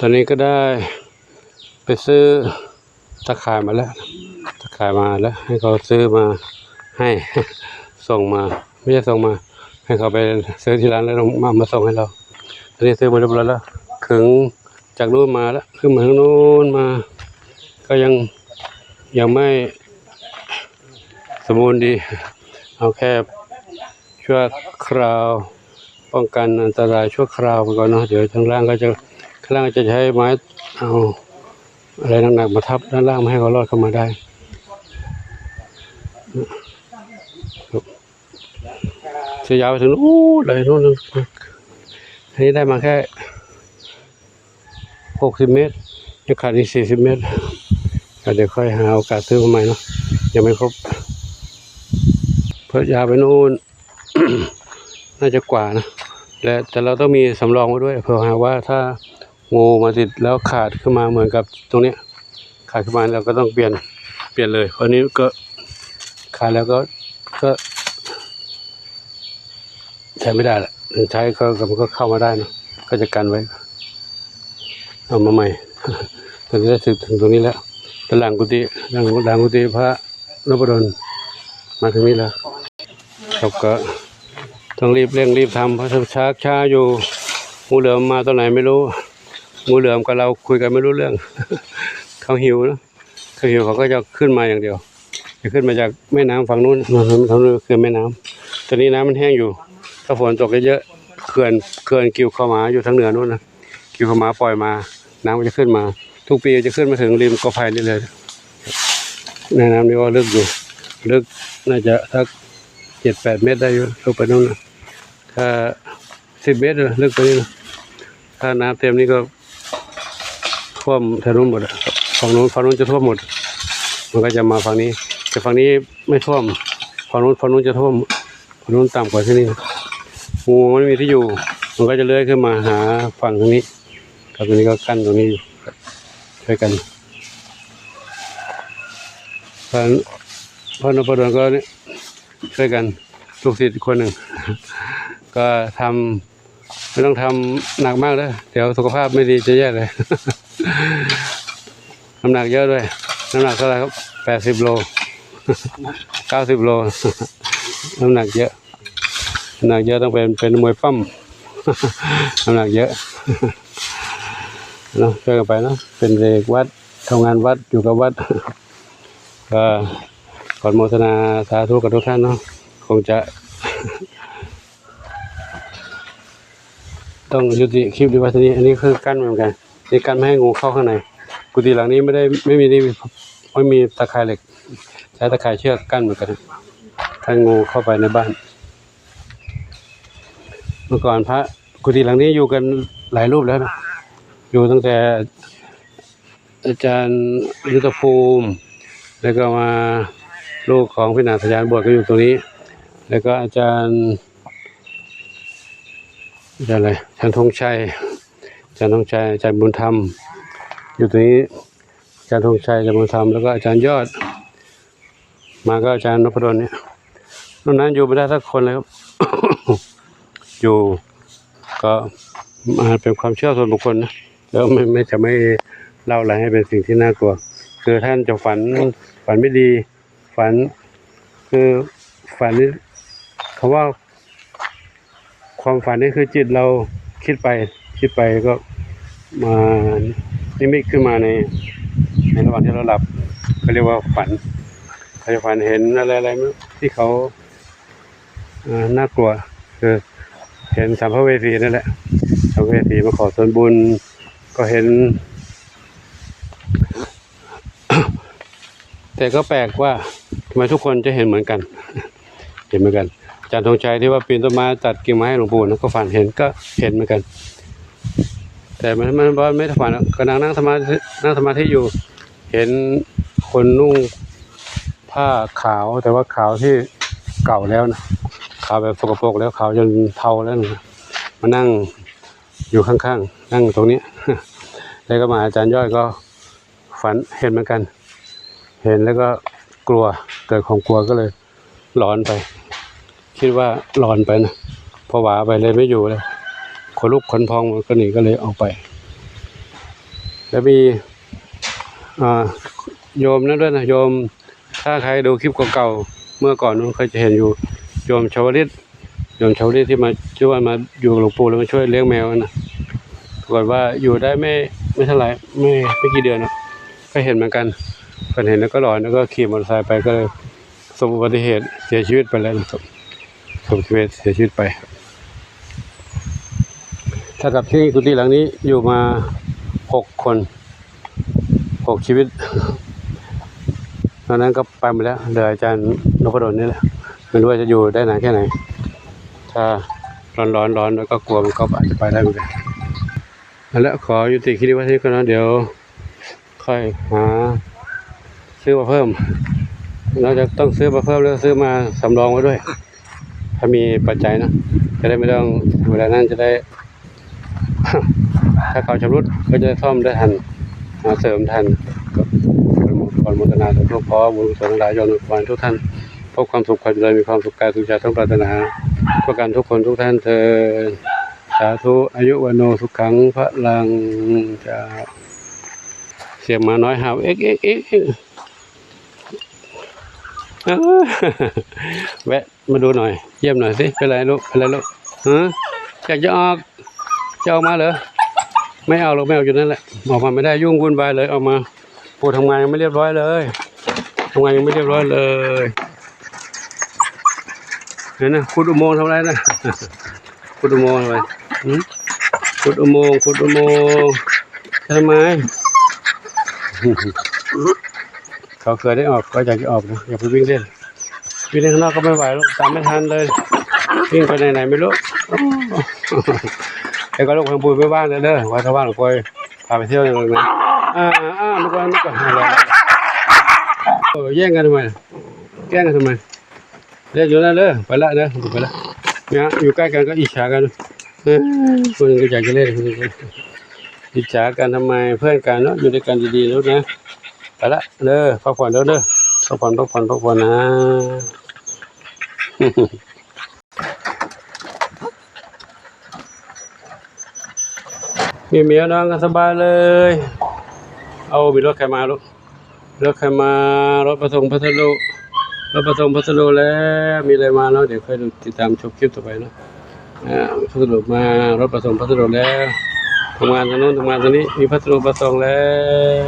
ອນນີ້ກໍໄດ້ໄປຊື້ຕາຂ່າຍມາແລ້ວ ຕາຂ່າຍມາແລ້ວ ໃຫ້ເຂົາຊື້ມາໃຫ້ ສົ່ງມາ ບໍ່ໃຊ່ສົ່ງມາ ໃຫ້ເຂົາໄປຊື້ທີ່ຮ້ານແລ້ວເອົາມາສົ່ງໃຫ້ເຮົາ. ຕອນນີ້ຊື້ມາຮຽບຮ້ອຍແລ້ວ ເຖິງຈາກໂນ້ນມາແລ້ວ ຂຶ້ນມາທາງໂນ້ນມາ ກໍຍັງ ຍັງໄມ່ ສົມບູນດີ ເອົາແຄ່ຊົ່ວຄາວ ປ້ອງກັນອັນຕະລາຍຊົ່ວຄາວໄປກ່ອນເນາະ. ດຽວທາງລ່າງກໍຈະ ຂ້າງລ່າງຈະໃຊ້ໄມ້ເອົາອະໄລໜັກໆມາທັບດ້ານລ່າງ ບໍ່ໃຫ້ເຂົາລອດເຂົ້າມາໄດ້. ຈະຍາວໄປເຖິງ ໂອ້ ໄດ້ໂນ່ນ ອັນນີ້ໄດ້ມາແຄ່ຫົກສິບເມັດ ຍັງຂາດອີກສີ່ສິບເມັດ ກໍດຽວຄ່ອຍຫາໂອກາດຊື້ມາໃໝ່ເນາະ ຍັງໄມ່ຄົບ ເພິ່ນຍາວໄປໂນ່ນ ໜ້າຈະກວ່ານະ ແລະ ແຕ່ເຮົາຕ້ອງມີສຳລອງໄວ້ດ້ວຍ ເພື່ອຫາກວ່າຖ້າງູມາຕິດແລ້ວຂາດຂຶ້ນມາເໝືອນກັບຕົງເນີ້ຍ ຂາດຂຶ້ນມາເຮົາກໍຕ້ອງປ່ຽນ ປ່ຽນເລີຍ ເພາະອັນນີ້ກໍຂາດແລ້ວກໍ ກໍໃຊ້ໄມ່ໄດ້ລະ ໃຊ້ກໍ ກໍ ມັນກໍເຂົ້າມາໄດ້ເນາະ ກໍຈະກັນໄວ້ ເອົາມາໃໝ່. ຕອນນີ້ໄດ້ເຖິງຕົງນີ້ແລ້ວ ດ້ານຫຼັງກຸຕິ ຫຼັງ ຫຼັງກຸຕິພະ ນົບປະດົນ ມາເຖິງນີ້ແລ້ວ ເຮົາກໍຕ້ອງລີບເລັ່ງລີບທຳ ເພາະຖ້າຊ້າ ຊ້າຢູ່ ງູເຫຼືອມມາຕອນໃດໄມ່ຮູ້ ງູເຫຼືອມກັບເຮົາຄຸຍກັນໄມ່ຮູ້ເລື່ອງ ເຂົາຫິວເນາະ ເຂົາຫິວເຂົາກໍຈະຂຶ້ນມາຢ່າງດຽວ ຈະຂຶ້ນມາຈາກແມ່ນ້ຳຝັ່ງໂນ້ນ ເນາະ ທາງໂນ້ນຄືແມ່ນ້ຳ ຕອນນີ້ນ້ຳມັນແຫ້ງຢູ່ ຖ້າຝົນຕົກເຍາະໆ ເຂື່ອນ ເຂື່ອນກິວເຂົ້າມາຢູ່ທາງເໜືອໂນ້ນນະ ກິວເຂົ້າມາ ປ່ອຍມາ ນ້ຳກໍຈະຂຶ້ນມາ ທຸກປີຈະຂຶ້ນມາເຖິງລິມກໍໄຜ່ນີ້ເລີຍ. ໃນນ້ຳນີ້ກໍເລິກຢູ່ ເລິກໜ້າຈະສັກເຈັດແປດເມັດໄດ້ຢູ່ ເລິກໄປໂນ້ນນະ ຖ້າສິບເມັດເລິກໄປນີ້ນະ ຖ້ານ້ຳເຕັມນີ້ກໍຖ້ວມທາງໂນ້ນໝົດ ຝັ່ງໂນ້ນ ຝັ່ງໂນ້ນຈະຖ້ວມໝົດ ມັນກໍຈະມາຝັ່ງນີ້ ແຕ່ຝັ່ງນີ້ໄມ່ຖ້ວມ ຝັ່ງໂນ້ນ ຝັ່ງໂນ້ນຈະຖ້ວມ ຝັ່ງໂນ້ນຕ່ຳກວ່າທີ່ນີ້ ງູມັນມີທີ່ຢູ່ ມັນກໍຈະເລື່ອຍຂຶ້ນມາຫາຝັ່ງທາງນີ້ ຄັບ ຕົງນີ້ກໍກັ້ນຕົງນີ້ຢູ່ ຊ່ວຍກັນ ພະ ພະນົບປະດົນກໍ ຊ່ວຍກັນ ລູກສິດຄົນໜຶ່ງ ກໍທຳ ໄມ່ຕ້ອງທຳໜັກມາກເດີ ດຽວສຸຂະພາບໄມ່ດີຈະແຍ່ເລີຍ ນ້ຳໜັກເຍອະດ້ວຍ ນ້ຳໜັກເທົ່າໃດຄັບ? ແປດສິບໂລ ເກົ້າສິບໂລ ນ້ຳໜັກເຍອະ ນ້ຳໜັກເຍອະ ຕ້ອງເປັນ ເປັນມວຍປ້ຳ ນ້ຳໜັກເຍອະເນາະ ຊ່ວຍກັນໄປເນາະ ເປັນເດັກວັດ ທຳງານວັດ ຢູ່ກັບວັດ ກໍຂໍອະນຸໂມທະນາສາທຸກັບທຸກທ່ານເນາະ ຄົງຈະ ຕ້ອງຍຸຕິຄລິບນີ້ໄວ້ເທົ່ານີ້ ອັນນີ້ຄືກັ້ນເໝືອນກັນ ນີ້ກັ້ນບໍ່ໃຫ້ງູເຂົ້າຂ້າງໃນ ກຸຕິຫຼັງນີ້ໄມ່ໄດ້ ໄມ່ມີ ໄມ່ມີຕາຂ່າຍເຫຼັກ ໃຊ້ຕາຂ່າຍເຊືອກກັ້ນເໝືອນກັນ ກັນງູເຂົ້າໄປໃນບ້ານ ເມື່ອກ່ອນພະ ກຸຕິຫຼັງນີ້ຢູ່ກັນຫຼາຍຮູບແລ້ວນະ ຢູ່ຕັ້ງແຕ່ ອາຈານຍຸດທະພູມ ແລ້ວກໍມາ ລູກຂອງພິນາສະຍານບວດກໍຢູ່ຕົງນີ້ ແລ້ວກໍອາຈານ ອາຈານອະໄລ ອາຈານທອງໄຊ ອາຈານທອງໄຊ ອາຈານບຸນທຳ ຢູ່ຕົງນີ້ ອາຈານທອງໄຊ ອາຈານບຸນທຳ ແລ້ວກໍອາຈານຍອດ ມາກໍອາຈານນົບພະດົນນີ້ ນອກນັ້ນຢູ່ບໍ່ໄດ້ສັກຄົນເລີຍ ຢູ່ ກໍ ອ່າ ເປັນຄວາມເຊື່ອສ່ວນບຸກຄົນນະ ແລ້ວ ໄມ່ ໄມ່ ຈະໄມ່ເລົ່າຫຼາຍໃຫ້ເປັນສິ່ງທີ່ໜ້າກົວ ຄືທ່ານຈະຝັນ ຝັນໄມ່ດີ ຝັນ ຄືຝັນນີ້ ເຂົາວ່າ ຄວາມຝັນນີ້ຄືຈິດເຮົາຄິດໄປ ຄິດໄປກໍມານິມິດຂຶ້ນມາໃນ ໃນລະຫວ່າງທີ່ເຮົາຫຼັບ ກໍລຽກວ່າຝັນ ເຂົາຈະຝັນເຫັນອະໄລໆທີ່ເຂົາ ເອີ ໜ້າກົວ ຄືເຫັນສຳພະເວສີນັ້ນແຫຼະ ສຳພະເວສີມາຂໍສ່ວນບຸນ ກໍເຫັນ ແຕ່ກໍແປກວ່າ ທຳໄມທຸກຄົນຈະເຫັນເໝືອນກັນ ເຫັນເໝືອນກັນ ອາຈານທອງໄຊທີ່ວ່າປີນຕົ້ນໄມ້ຕັດກິ່ງໄມ້ໃຫ້ຫຼວງປູ່ນັ້ນ ກໍຝັນເຫັນ ກໍເຫັນເໝືອນກັນ ແຕ່ມັນ ມັນບໍ່ແມ່ນຝັນ ກໍນັ່ງ ນັ່ງສະມາທິ ນັ່ງສະມາທິຢູ່ ເຫັນຄົນນຸ່ງຜ້າຂາວ ແຕ່ວ່າຂາວທີ່ເກົ່າແລ້ວນະ ຂາວແບບສົກກະປົກແລ້ວ ຂາວຈົນເທົາແລ້ວນະ ມານັ່ງຢູ່ຂ້າງໆ ນັ່ງຕົງນີ້ ແລ້ວກໍມາຫາອາຈານຍອດ ກໍ ຝັນເຫັນເໝືອນກັນ ເຫັນແລ້ວກໍກົວ ເກີດຄວາມກົວກໍເລີຍຫຼອນໄປ ຄິດວ່າຫຼອນໄປນະ ພະວາໄປເລີຍ ໄມ່ຢູ່ເລີຍ ຂົນລຸກຂົນພອງ ກໍໜີ ກໍເລີຍອອກໄປ. แล้วมี อ่า โยมนั่นด้วยนะ โยม ถ้าใครดูคลิปเก่าๆ เมื่อก่อนนู้นเคยจะเห็นอยู่ โยมชาวลิต โยมชาวลิตที่มาช่วย มาอยู่กับหลวงปู่แล้วมาช่วยเลี้ยงแมวนะ ปรากฏว่าอยู่ได้ไม่ ไม่เท่าไหร่ ไม่ ไม่กี่เดือนนะ ก็เห็นเหมือนกัน เพิ่นเห็นแล้วก็หลอน แล้วก็ขี่มอเตอร์ไซค์ไป ก็เลยประสบอุบัติเหตุเสียชีวิตไปแล้วนะครับ ประสบอุบัติเหตุเสียชีวิตไป เท่ากับที่กุฏิหลังนี้อยู่มาหกคน หกชีวิต ตอนนั้นก็ไปหมดแล้ว เหลืออาจารย์นพดลนี่แหละ ไม่รู้ว่าจะอยู่ได้นานแค่ไหน ถ้าร้อนๆ ร้อนแล้วก็กลัวมันก็อาจจะไปได้เหมือนกัน เอาละ ขอยุติคลิปไว้เท่านี้ก่อนนะ เดี๋ยวค่อยหาซื้อมาเพิ่ม นอกจากต้องซื้อมาเพิ่มแล้ว ซื้อมาสำรองไว้ด้วย ถ้ามีปัจจัยนะ จะได้ไม่ต้อง เวลานั้นจะได้ ถ้าเขาชำรุดก็จะได้ซ่อมได้ทัน มาเสริมทัน ก็ขออนุโมทนาสาธุ ขอบุญกุศลทั้งหลายย้อนอวยพรทุกท่าน พบความสุขความเจริญ มีความสุขกายสุขใจสมปรารถนา ประการทุกคนทุกท่านเทอญ สาธุ อายุวัณโณ สุขัง พลัง จะ เสียงหมาน้อยเห่า เอ๊ะ เอ๊ะ เอ๊ะ เอ๊ะ เอ้อ แวะมาดูหน่อย เยี่ยมหน่อยสิ เป็นไรลูก เป็นไรลูก ฮะ อยากจะออก จะออกมาเหรอ ไม่ออกหรอก ไม่ออก อยู่นั่นแหละ ออกมาไม่ได้ ยุ่งวุ่นวายเลย ออกมา ปู่ทำงานยังไม่เรียบร้อยเลย ทำงานยังไม่เรียบร้อยเลย เดี๋ยวนะ ขุดอุโมงค์ทำอะไรนะ ขุดอุโมงค์ทำไม หืม ขุดอุโมงค์ ขุดอุโมงค์ ทำไม เขาเคยได้ออก ก็อยากจะออกนะ อยากไปวิ่งเล่น วิ่งเล่นข้างนอกก็ไม่ไหวแล้ว ตามไม่ทันเลย วิ่งไปไหนๆ ไม่รู้ แล้วก็ลูกทางปู่ไม่ว่างเลยเด้อ ว่าถ้าว่างค่อยพาไปเที่ยวนึงนะ อ่า อ่า มันก็ มันก็หาแล้ว เออ แย่งกันทำไม แกล้งกันทำไม เรียกอยู่นั่นเด้อ ไปละเด้อ ไปละ เนี่ย อยู่ใกล้กันก็อิจฉากัน เออ คนหนึ่งก็อยากจะเล่น คนหนึ่งก็อิจฉากันทำไม เพื่อนกันเนาะ อยู่ด้วยกันดีๆ ลูกนะ ไปละเด้อ พักผ่อนเด้อ เด้อ พักผ่อน พักผ่อน พักผ่อนนะ มีเมียนอนกันสบายเลย เอา มีรถใครมาลูก รถใครมา รถมาส่งพัสดุ รถมาส่งพัสดุแล้ว มีอะไรมาเนาะ เดี๋ยวค่อยดูติดตามชมคลิปต่อไปเนาะ อ่า พัสดุมา รถมาส่งพัสดุแล้ว ทำงานทางโน้น ทำงานทางนี้ มีพัสดุมาส่งแล้ว